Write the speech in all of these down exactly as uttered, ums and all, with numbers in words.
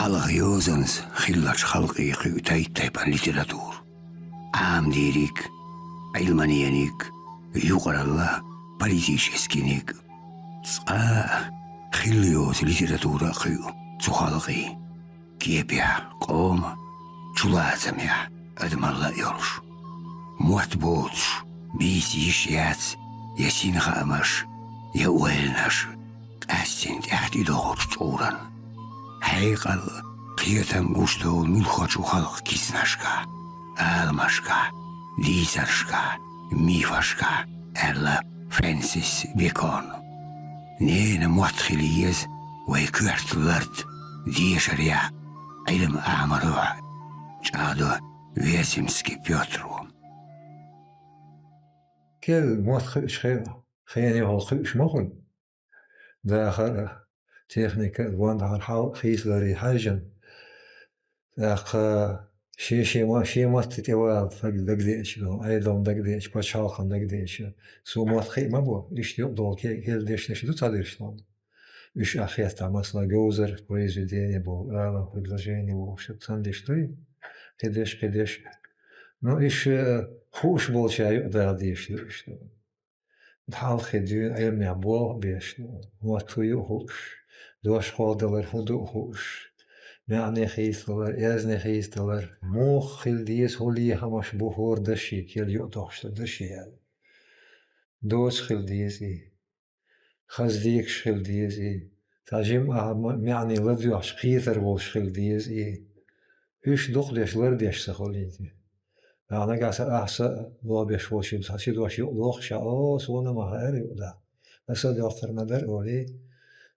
Хьалха йозанца хиллачу халкъе кхуьу тайп-тайпана литература. Ӏамадийниг, Ӏилманениг, юкъаралла политическиниг. Цкъа а хилла йоцу литература а кхуьу цу халкъе. Кепехь къоман, чулацамехь адамалла а йолуш. Мотт боцуш, бийца йиш яц я синхаамаш, я ойланаш, къаьстина тӀаьхьа тӀедогӀучу чкъуран. Хьекъал, кхетам гуш долу муьлххачу халкъан киснашкахь, аламашкахь, дийцаршкахь, мифашкахь, аьлла Фрэнсис Бекон. Ненан мотт хила еза вайн коьрта ларда, дешарехь, Ӏилма Ӏамарехь, чӀагӀдо Вяземский Пётро. Кел мотт хууш хе-, хенехула хууш ма хуьлу. Дахар а, техника а, вон дахар хьал хийцаларе хьаьжжина. ТӀаккха шен-шен ма-, шен матте тӀевала дагадеъча, Ӏедална дагадеъча, пачхьалкхана дагадеъча, цо мотт хи а ма бо, иштта юкъадолу ке-, кхел дешнаш ду цхьадерш тхуна. Уьш ахь хетта, масала, говзар произведение боху, ала предложение боху, шу цхьаьна деш дуй? Кхидеш, кхидеш. Ну, иш, э, хууш болча юкъа дагадеш ду уьш. Хьалххе дуьйна Ӏилманехь болх а беш, мотт хӀун ю а хууш, дош кхолладалар хӀун ду а хууш, маьӀне хийцадалар, аьзне хийцадалар, муха хила деза, хӀун лехамаш бу хӀора даши, кел юкъадохуш даши аьлла. Доца хила деза и. Хаза декаш хила деза и. Цхьа жимма а ма-, маьӀне ладоьгӀча кхетар волуш хила деза и. Уьш дукха деш, лардеш ца хуьлу иза. Ахьа нагахь санна ахьа са лобеш волчуьнга цхьа ши дош юкъадохуш, о, суна ма хаьара юкъадаккха. Аса дохтар ма дара олий,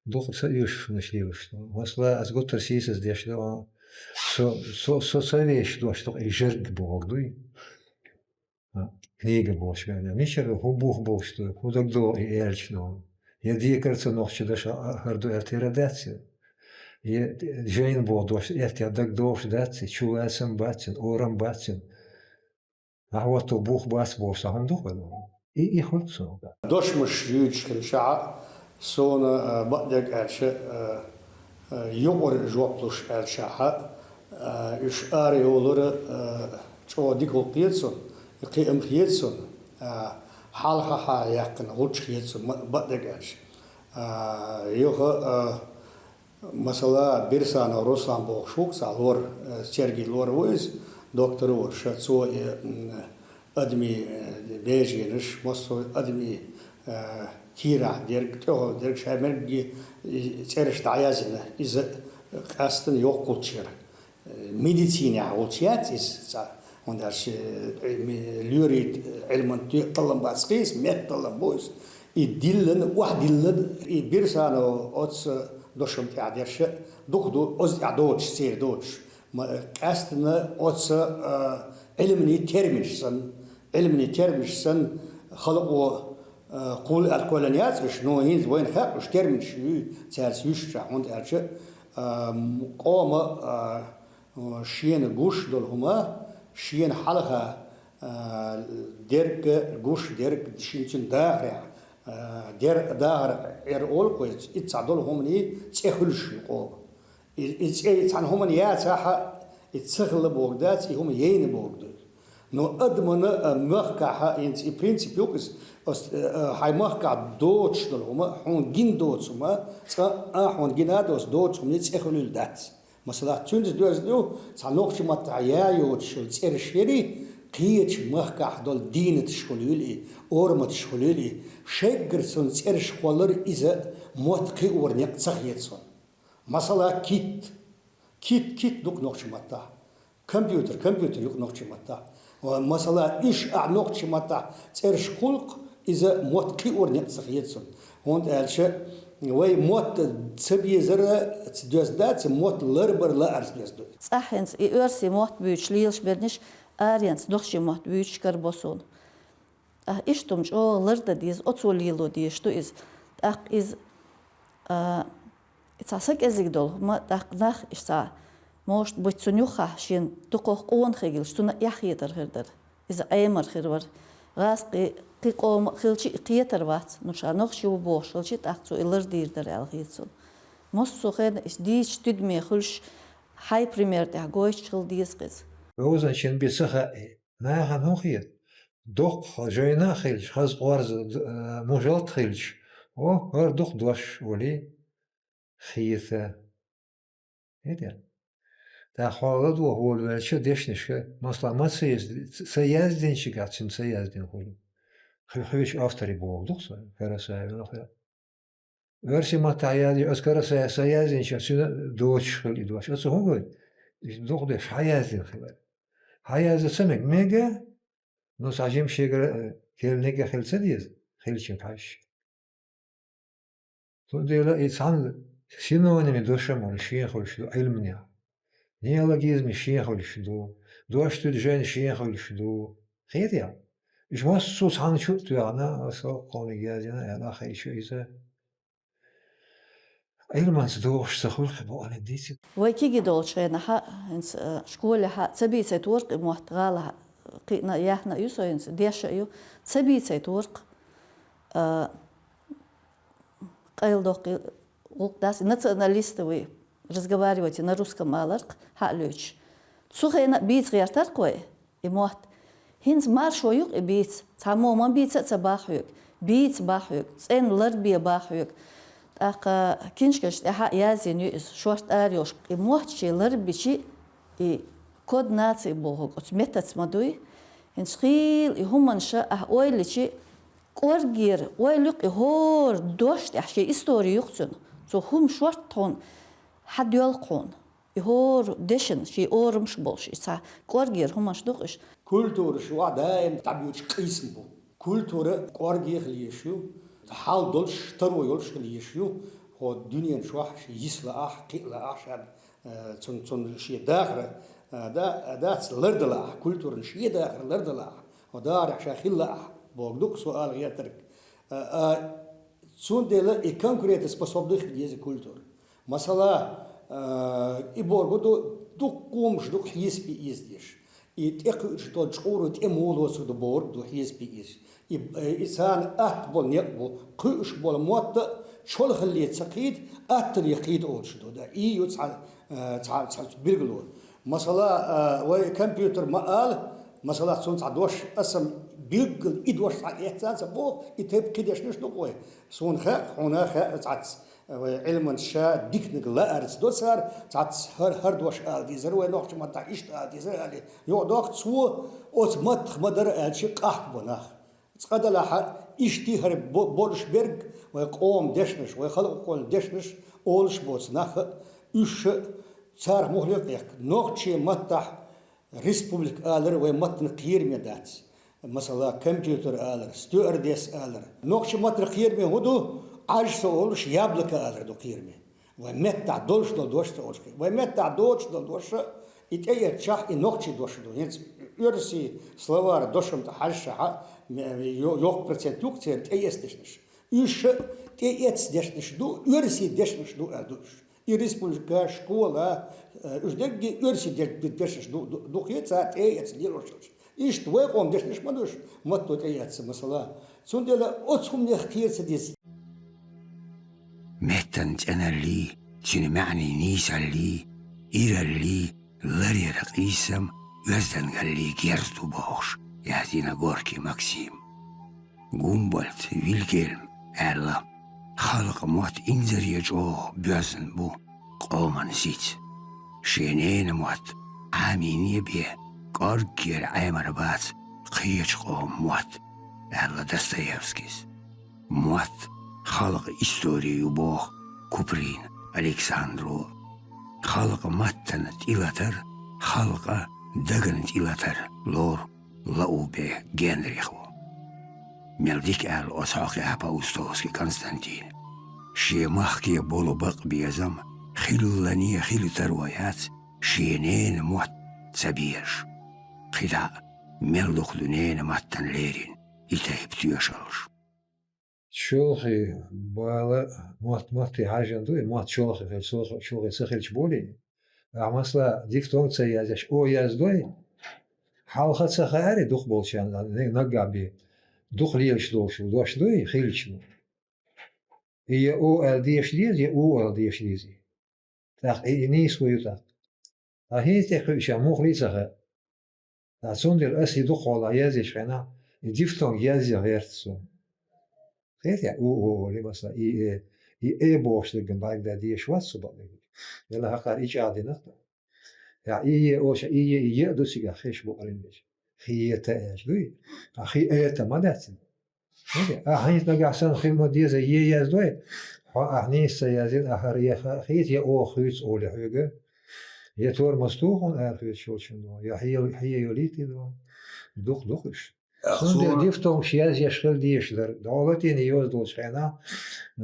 дукха ца оьшуш хӀуманаш лелаш. Масала, ас гуттар сийсаз деш ду, со, со, со ца вешан дош дукха и жерг бохург дуй. А, книга бохуш вена. Мичара хӀун бух болуш ду, хӀун дагадогӀу и аьлча но? Я декара ца нохча даша а, а, хӀара ду аьлла тера дац я? Я жайна боху дош эттехь дагадогӀуш дац я? Чулацам бац я, орам бац я? Ахьа хӀотто бух бац бохуш, сан хӀума ду хӀара? И, и хуьлу цунга. Дошмаш юьйцуш хилчахьа, суна, а, бакъдерг аьлча, а, а, юкъара жоп луш аьлчахьа, а, уьш ара йолура, а, чӀогӀа дика гӀуллакх хета суна, кхиам хета суна, а, хьалха хьаяьккхина гӀулч хета суна, ма-, бакъдерг аьлча. А, юха, а, Масала, Бирсанов Руслан бохуш ву-кх цхьа лор, э, цергий лор ву иза, доктор ву, ша цо и, м, адамийн, э, беженаш, массо а адамийн, э, кийрахь дерг, тӀехула дерг, ша мергге и цӀераш дӀаязйина, иза къаьстина йоккхулчера. Э, медицинехь волчу яц иза цхьа, хӀунда аьлча, э, ми-, лоьрийн Ӏилманан тоьа таллам бац кхийса, метталлам бу иза. И диллина, охьадиллина, и Бирсанов оцу дошам тӀехь дерша дукха ду, оцу тӀехь доцуш, церан доцуш. Ма, къаьстина оцу, а, Ӏилманийн терминаш санна, Ӏилманийн терминаш санна, халкъо, а, кхул аьлла кхоьллина яц уьш, но хӀинца вайна хаьа уьш терминаш ю, цаьрца юьшшехь, хӀунда аьлча, а, м, къома, а, шена гуш долу хӀума, шена хьалха, а, дерг гуш дерг, шен цуьнан дахарехь, а, дер-, дахар эр олу кхуьнца, и цхьа долу хӀуманийн цӀе хуьлуш ю къома. И, и цӀе цхьана хӀуманна яцахьа, и ца хилла бохург дац, и хӀума яйна бохург ду. Но адамана, а, махкахьа, хӀинца и принцип ю-кх иза, ас, а, а, хьайн махкахь доцуш долу хӀума, хьуна гина доцу хӀума, цкъа а хьуна гина а доцу доцу хӀуманийн цӀе хуьлийла дац. Масала, цуьнца доьзна ю, цхьа нохчийн маттахь я йоцуш йолу цӀераш яри, кхечу махкахь долу дийнаташ хуьлийла и, ораматаш хуьлийла и, шеггара цунна цӀераш кхоллар иза мотт кхиоран некъ ца хета суна. Масала, кит. Кит, кит ду-кх нохчийн маттахь. Компьютер, компьютер ю-кх нохчийн маттахь. Ва, масала, уьш ахь нохчийн маттахь цӀераш кхуллу-кх, иза мотт кхиоран некъ ца хета суна. ХӀунда аьлча вай мотт ца безара ца доьзна дац, мотт ларбар лаарца доьзна ду. ЦӀахь хӀинца и оьрсийн мотт буьйцуш лелаш берниш аренца нохчийн мотт буьйцуш карабо суна. Ахь иштта хӀума чӀогӀа лардан деза, оцо лело дезаш ду иза. ТӀаккха иза, а, и цхьа са кӀезиг долу хӀума, тӀаккха нах иштта цхьа, может быть, цунна юххехь шена дукхах къона хир гилча, цунна эхь хетар хир дара. Иза Ӏемар хир вара. ГӀазкхи кхин къома а хилча, и кхетар вац, ну, ша нохчи ву бохуш хилча, тӀаккха цо и лардийр дара аьлла хета суна. Массо а хенахь иштта дийцачу тидаме хуьлуш, Хьай пример тӀехь гойтуш хила деза-кх иза. Розанчин бен ца хаьа. Нахана хӀун хета? Доккха жайна а хилча, хаза къорза, д-, а, мужалт а хилча, о, хӀара дукха дош олий хета. Хетий? ТӀаккха хьо ладогӀа волавелча дешнашка, масала, ма ца еза, ца яздинчигахь, цуьнан ца яздина хуьлу. Хи-, хьоьжуш автори боху дукха со, Карасаевна хьо. Оьрсийн маттахь яздинчу, аса Карасаев ца яздинчу, цуьнан доцуш хуьлу и дош. Оцу хӀун гойту? И дукха деш хьан яздина хилар? Хьан язда ца мега? Мега, но цхьа жима шегара, э, керланиг а хила ца деза, хилча хьаьжча. Цундела и цхьана синоними дошам а шен хуьлуш ду Ӏилманехь. Неологизми шен хуьлуш ду. Дош дуьйцу жайна шен хуьлуш ду. Хетий? Уьш массо а цхьана чу а тоьхна, аса кхуниг яздина, аьлла, хьайша иза. Ӏилманца догӀуш ца хуьлу боху дийци. Вай кегий долчу хенахь, хӀинца, э, школехь ца бийцайта вара-кх и мотт гӀалахь, кхиъна а, яьхна а ю со хӀинца, дешна а ю, ца бийцайта вара-кх, э, къайладоккху гӀуллакх дац, националисты вы, разговаривайте на русском аларх, хьа а лоьцуш. Цу хенахь а бийца гӀертарх вай и мотт. ХӀинца маршо ю-кх и бийца. Цхьаммо ма бийца а ца боху хьоьга. Бийца боху хьоьга. ЦӀена ларбе боху хьоьга. ТӀаккха киншкаш тӀехь а яздина ю иза. Шорта ара йолуш. И мотт шен ларбичи, и код нации бохург оцу меттаца ма дуй. ХӀинца хийла и хӀуманаш ахь ойла йичи, кӀоргера ойла ю-кх и хӀора дош тӀехь, шен истори ю-кх цуьнан. Цу хӀума шорта тхуна хьан доьлху хьуна? И хӀора дешна, шен орамаш болуш, и цхьа кӀоргера хӀуманаш ду-кх уьш. Культура шу а даим дӀабоьдуш къийсам бу. Культура кӀорге хила езаш ю, хьал долуш, таро йолуш хила езаш ю, хӀо дуьнен чохь ша йиса лаахь, кхиа лаахь, ша, э, цун, цун шен дахар, э, да-, дац лардан лаахь, культуран шен дахар лардан лаахь, хӀо дахарехь ша хила лаахь, бохург ду-кх со ала гӀертарг. Э, а, Цундела и конкурентоспособный хила еза культура. Масала, а, и бохург ду, дуккха къомаш ду-кх хьесапе эца дезаш. И тӀекхуьуш долу чкъура тӀе муха лоцург ду бохург ду хьесапе эца. И, и царна атта болу некъ бу, кхуьуш болу мотт а чолхалле ца кхийда, атталле кхийда олуш ду. Да, и ю цхьа, а, цхьа, цхьа билгало. Масала, а, вай компьютер ма ала, масала, цунна цхьа дош, аса билггал и дош цхьа эцна ца боху, и тайпа кхин дешнаш ду-кх вай. Суна хаьа, хьуна хаьа, цхьацца вай Ӏилманчаша диканиг лаарца до цара, цхьацца хӀара, хӀара дош ала дезара, вай нохча маттахь иштта ала дезара, али. Юкъадоккху цо, оцу маттах ма дара аьлча, къахка бо нах. Цкъа делахь а, иштта хӀара бо-, болуш берг вай къоман дешнаш, вай халкъан дешнаш олуш боцу нах а, уьш а, царах мухле а кхехка. Нохчийн маттахь республика алар вай маттана кхераме дац. Масала, компьютер алар, стюардесса алар. Нохчийн маттана кхераме хӀун ду? Ӏаж ца олуш, яблоко алар ду кхераме. Вай меттахь долуш долу дош ца олуш кхераме. Вай меттахь доцуш долу дош а, и тӀеэцчахь, и нохчийн дош ду. ХӀинца оьрсийн словарь дошам тӀе хьаьжчахь а, ме-, йо-, йоккха процент ю-кх церан тӀеэцна дешнаш. Уьш а тӀеэцна дешнаш ду, оьрсийн дешнаш ду аьлла ду уьш. И республика, школа, э, уьш дерриге оьрсийн де-, де-, дешнаш ду, ду, ду кхин цара тӀеэцна лелош йолуш. Иштта вай къоман дешнаш ма ду уьш, матто тӀеэцна, масала. Цундела оцу хӀуманех кхера ца деза. Меттан цӀеналлий, цуьнан маьӀнийн нийсаллий, ираллий, ларъяра къийсам, оьздангаллий герз ду бохуш, яздина Горький Максим. Гумбольдт Вильгельм аьлла: «Халкъан мотт инзаре чӀогӀа боьзна бу къоман сица. Шен ненан мотт Ӏамийне бен кӀорггера Ӏемар бац кхечу къоман мотт», — аьлла Достоевскийс. Мотт халкъан истори ю боху Куприн Александро. Халкъан маттана тӀелатар, халкъан дагна тӀелатар лору Лаубе Генрихо. Мел дика аьлла оцу хьокъехь Паустовский Константин: «Шен махке болу бакъ безам хиллане хила таро яц, шен ненан мотт ца безаш». КхидӀа а мел дукха ду ненан маттана лерина и тайпа тоьшаллаш. Чолхе бала мотт матте хьаьжжина ду, и мотт чолхе хилча, чолхе, чолхе ца хилча болий? Ахьа, масала, дифтонг ца язъеш, о яздой? Хьалха ца хаьара дукха болчарна, наггахь бен дукха лелаш долуш дош дуй, хилча? И я о аьлла деша деза, я у аьлла деша деза. ТӀаккха и, и нийсо ю тӀаккха. А хӀинца тӀе кхуьуча муха лийца хаьа. Ткъа цундела ас и дукхахьолахь язъеш хенахь, и дифтонг язъян гӀерта суна. Хетий, у, у, у, ли, масала, и, э, и, э бохуш дерг бӀаьрг дан дезаш вац со бакъдерг. Дела хьакхара и чӀагӀдина. Я, и, е, оша, и, е, и, е а ду цигахь хиш бу къарин веш. Хета аьлча дуй? А хи, это ма дац. Хетий? А хӀинца нагахь санна хила ма деза, е яздой? Хьо ахь нийса ца яздина, ахьара е ха-, хийца, е оха хуьйцу олий хьоьга. Е тормоз тухун ара хуьйцу шолчун ду, е хье-, хье йолийта ду. Дукха-дукха уьш. Цундела дифтонгаш язъеш хила дезаш дара. ДогӀа латине йоза долчу хенахь,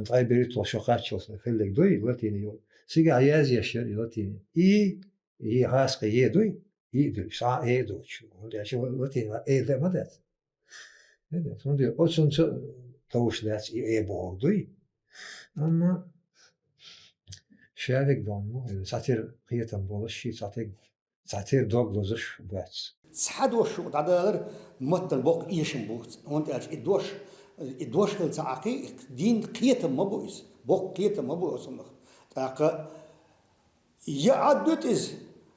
ткъе берхӀитталгӀа шо кхаччалц хилларг дуй, латине йоза. Цигахь язъеш яра и латине. И, и хьаста е дуй, и а дуьллуш, цхьа а э доцуш. ХӀунда аьлча латине э ма дац. Цундела оцунца товш дац и э бохург дуй. Амма ша верг догӀу, цхьатера кхетам болуш, ши цхьатера Цхьатера дог лозуш бац. Цхьа дош шу дӀадалар, маттана боккха эшам бу. ХӀунда аьлча и дош, и дош хила ца Ӏакхий, дийнна кхетам ма бу иза. Боккха кхетам ма бу оцунах. ТӀаккха я Ӏаддуьту иза,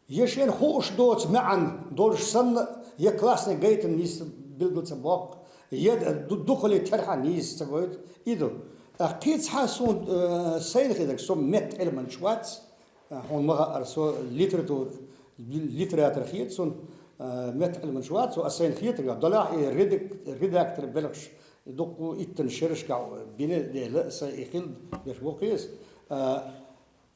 я шена хууш доцу маьӀна долуш санна, я классный гайтам нийса билгал ца боккху, я ду-, дукхале терхьа нийса ца гойту. И ду. ТӀаккха кхин цхьа суна, э, сайна хетарг, со метта Ӏилманча вац. А, хьуна ма хаъара, со литература, литератор хета суна, а, метта Ӏилманча вац, со а сайна хетарг, делахь и редак-, редактор белхаш дуккха иттанна шерашкахь бина дела, аса и хила деш бу кхеза. А,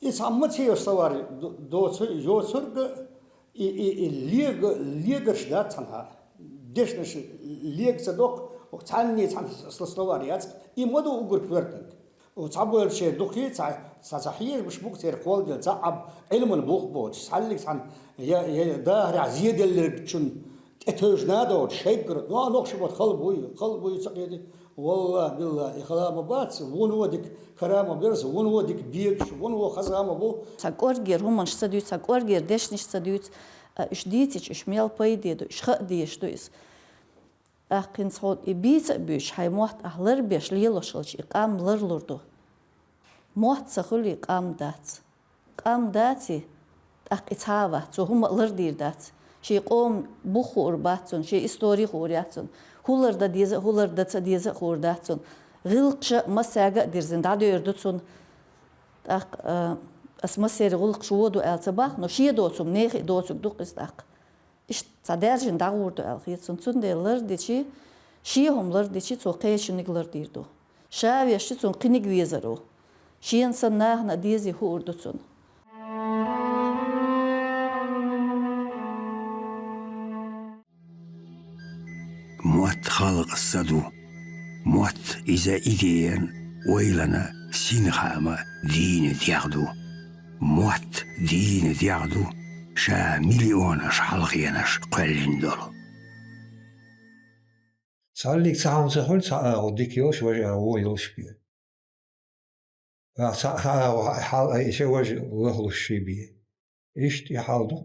и цхьа ма ца йо словарь до-, доцу, йоцург, и, и, и лега-, легарш дац цхьанхьа. Дешнаш лега ца доккху, цхьанне цхьана словарь яц, и ма ду угар коьртаниг. Цхьаболчеран дукхий цхьа, цхьа, цхьа хьежамаш бу церан кхолладелла, цхьа а Ӏилман бух боцуш, цхьаллиг цхьана я, я дахарехь зеделларгчун тӀетевжина а доцуш, шайггара, ну, а нохчийн мотт хала буй, хала буй ца кхетий? Валлахь, биллахь, и хала ма бац, вуно дика, кара ма берза, вуно дика бегаш, вуно хаза ма бу. Цхьа кӀоргера хӀуманаш ца дуьйцу, цхьа кӀоргера дешнаш ца дуьйцу, а, уьш дийцича, уьш мел пайде ду, уьш хаа дезаш ду иза. ТӀаккха хӀинца хьо и бийца а буьйцуш, хьайн мотт ахь ларбеш лелош хилча, и къам ларлур ду. Мотт ца хуьлий, къам дац. Къам даций, тӀаккха и цхьа а вац, цо хӀума а лардийр дац. Шен къоман бух хуур бац цунна, шен истори хуур яц цунна. ХӀун лардан деза а, хӀун лардан ца деза а хуур дац цунна. ГӀиллакхаш а массаьрга а дирзина, дӀадер ду цунна. ТӀаккха, а, ас массеран гӀуллакхаш вон ду аьлла ца боху, но шен доцург нехан а доцург ду-кх иза тӀаккха. Иштта цхьа даьржина дӀагӀур ду аьлла хета суна. Цундела лардичи, шен хӀума лардичи, цо кхечуниг лардийр ду. Ша вешчи, цунна кхиниг везар ву. Шена санна нахана а дезий хуур ду цунна. Мотт халкъан са ду. Мотт иза идеян, ойлана, синхааман дийна дегӀ ду. Мотт дийна дегӀ ду, ша миллионаш хьалхенаш кхоьллина долу. Цхьаллиг цхьа хӀума ца хуьлу, цхьа агӀо дика йолуш, важа агӀо вон йолуш бен. Ткъа цхьа, цхьа агӀо хьал айъича, важа лахлуш ший бен. Иштта и хьал ду.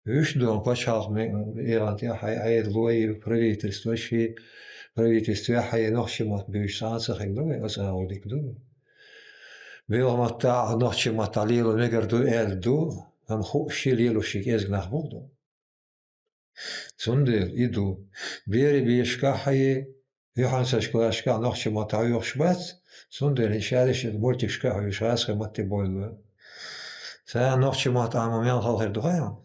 Вуьш ду пачхьалкх ме-, эгӀан тӀехь хьайн Ӏедало и правительство, ши правительстве хьайн нохчийн мотт буьйцуш цхьа а ца хилла вай, аса агӀо дика ду. Белхан маттахь нохчийн маттахь лело мегар ду аьлла ду, амма хууш ши лелош ши кӀезиг нах бу-кх ду. Цундела и ду. Берийн бешкахь а, юьхьанцарчу классашкахь нохчийн мотт хьоьхуш бац, цундела и шаьрачу мультикашкахь а хьоьхуш гӀазкхийн матте бойла. Сан нохчийн мотт Ӏама мел хала хир ду хаьий хьуна?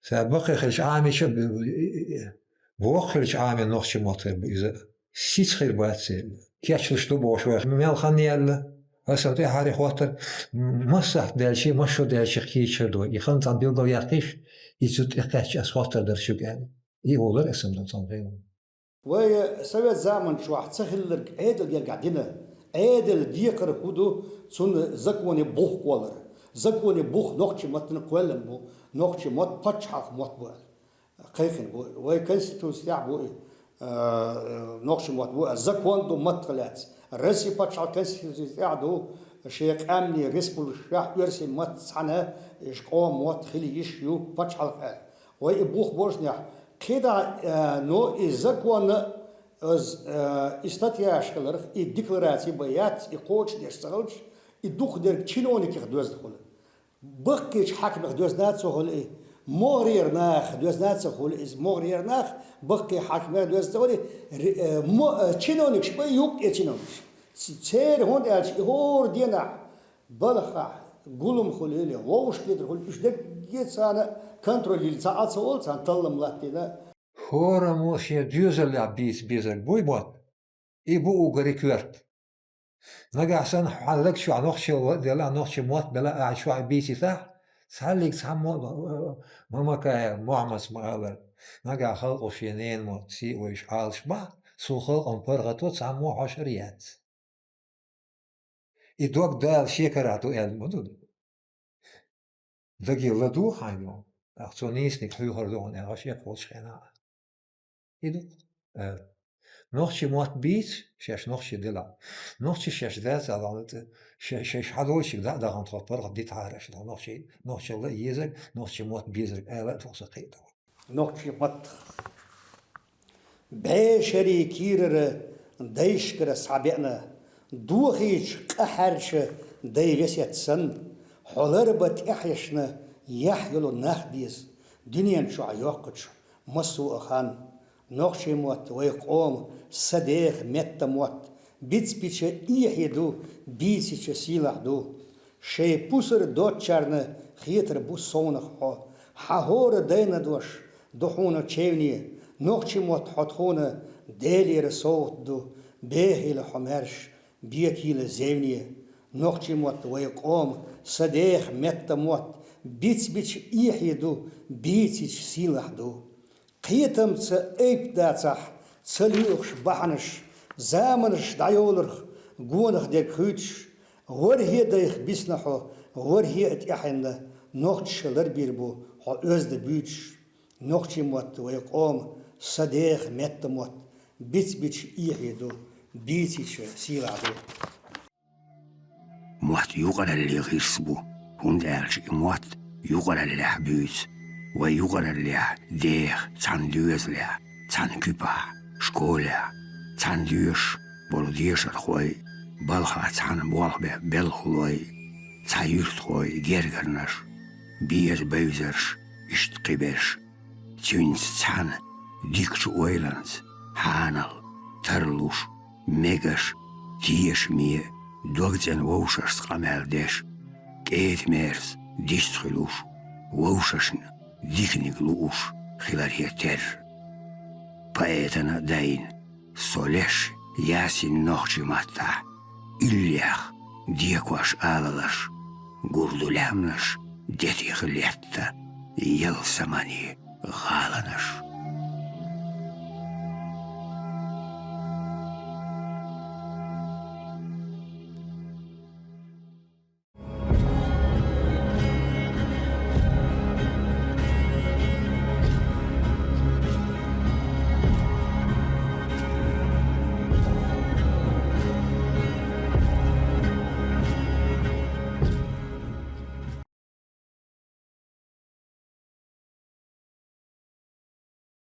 Сан баккхий хилча Ӏамийча а, боккха хилча Ӏамийна нохчийн мотт хир бу иза. Сица хир бац иза. Кечлуш ду бохуш вай мел хан яьлла. Аса тӀаьххьара хоттар, массаьрга даьлча, массо а даьлча кийчар ду. И хан цхьаьна билгалъяьккхийша, и цу тӀе кхаьчча ас хоттар дара шуьга аьлла. И олар аса ма дан цхьана хенахь. Вай совет заманчохь ца хилларг Ӏедал гергахь дина. Ӏедал декхар хӀун ду, цунна законе бух кхоллар. Законе бух нохчийн маттана кхоьллина бу, нохчийн мотт пачхьалкх мотт бу аьлла. Кхайкхина бу. Вай Конституци тӀехь бу и, а, нохчийн мотт бу, а, закон ду маттах лаьцна. Россия пачхьалкх Конституци тӀехь ду, шен къаьмнийн республикашкахь оьрсийн маттаца цхьаьна иш къоман мотт хила йиш ю пачхьалкх аьлла. Вай и бух божнехь, кхидӀа, а, но и законна, а, и статьяш хиларх, и деклараци бан яц, и кхочушдеш ца хилча, и дукха дерг чиновникех доьзна хуьлу. Баккхийчу хьаькамех доьзна ца хуьлу и, могӀарера нах доьзна ца хуьлу иза, могӀарера нах баккхий хьаькамех доьзна ца хуьлу и, ре-, э, мо-, э, чиновникаш бай, юккъе чиновникаш. Ц-, церан, хӀунда аьлча и хӀора дийнахь балхахь гулам хуьлийла, вовшахкхетар хуьлу, уьш дерриге царна контроль йина, цхьа а ца волу царна таллам латтийна. ХӀораммо шен доьзаллехь бийца безарг буй мотт? И бу уггаре коьрта. Нагахь санна хьан лаг чохь нохчалла а делахь, нохчийн мотт белахь, ахьа чохь бийцитахь, цхьаллиг цхьаммо а, Мамакаев Мохьмадс ма-аллара, нагахь халкъо шен ненан мотт сий а вевзаш Ӏалаш бахь, цу халкъан паргӀато цхьаммо а хьошур яц. И дог Дала шен карахь ду аьлла ма ду. Даге ладугӀу хьайна, тӀаккха цо нийсаниг хьоьхур ду хьуна аьлла, шек волчу хенахь. И ду, э, нохчийн мотт бийца, шаьш нохчий делахь. Нохчий шаьш дац аьлла, ше-, шаьш хьадолчуьнга дӀа а дахана тхо паргӀат дитахьара аша, нохчий, нохчалла а езарг, нохчийн мотт безарг ала а тхо сан кхиа тхо. Нохчийн мотт. БӀешерийн кийрара дайшкара схьабеана, дохийчу къа хьаьрча дай весет санна, хьо ларба тӀаьхьешна яхь йолу нах беза, дуьнен чохь йоккхучу массо а хан. Нохчийн мотт вай къоман са деха метта мотт, бицбича эхье ду, бийцича сийлахь ду. Шайн пусар доцчарна хетар бу совнах хьо. Хьан хӀора дайна дош ду хьуна чевне, нохчийн мотт хьо тхуна Делера совгӀат ду, бехийла хьо маьрша, бекийла зевне. Нохчийн мотт вай къоман са деха метта мотт, бицбича эхье ду, бийцича сийлахь ду. Кхетамца айпа дацахь ца лоьхуш бахьанаш, заманаш дӀайолурх гонах дерг хуьйцуш, ворхӀе дайх бисна хьо, ворхӀе а тӀаьхьенна, нохчаша ларбийр бу хьо оьзда буьйцуш. Нохчийн мотт вай къоман са деха метта мотт, бицбича эхье ду, бийцича сийлахь ду. Мотт юкъараллин гӀирс бу, хӀунда аьлча и мотт юкъараллехь буьйцу. Вай юкъараллехь деха цхьана доьзалехь, цхьана куьпахь, школехь, цхьана доьшуш болу дешархой, балхахь цхьана болх беш белхалой, цхьа юьртахой, гергарнаш, беза бевзарш, иштта кхиберш. Цуьнца цхьаьна дикачу ойланца, хьанал, тарлуш, мегаш, тешаме, догцӀена вовшашца къамел деш, кӀета-мерза дистхуьлуш, вовшашна диканиг лууш хиларе терра. Поэтана дайна, со леш ясина нохчийн маттахь, иллех декош алалаш, гур ду лаьмнаш, детих летта, ялсамане гӀаланаш.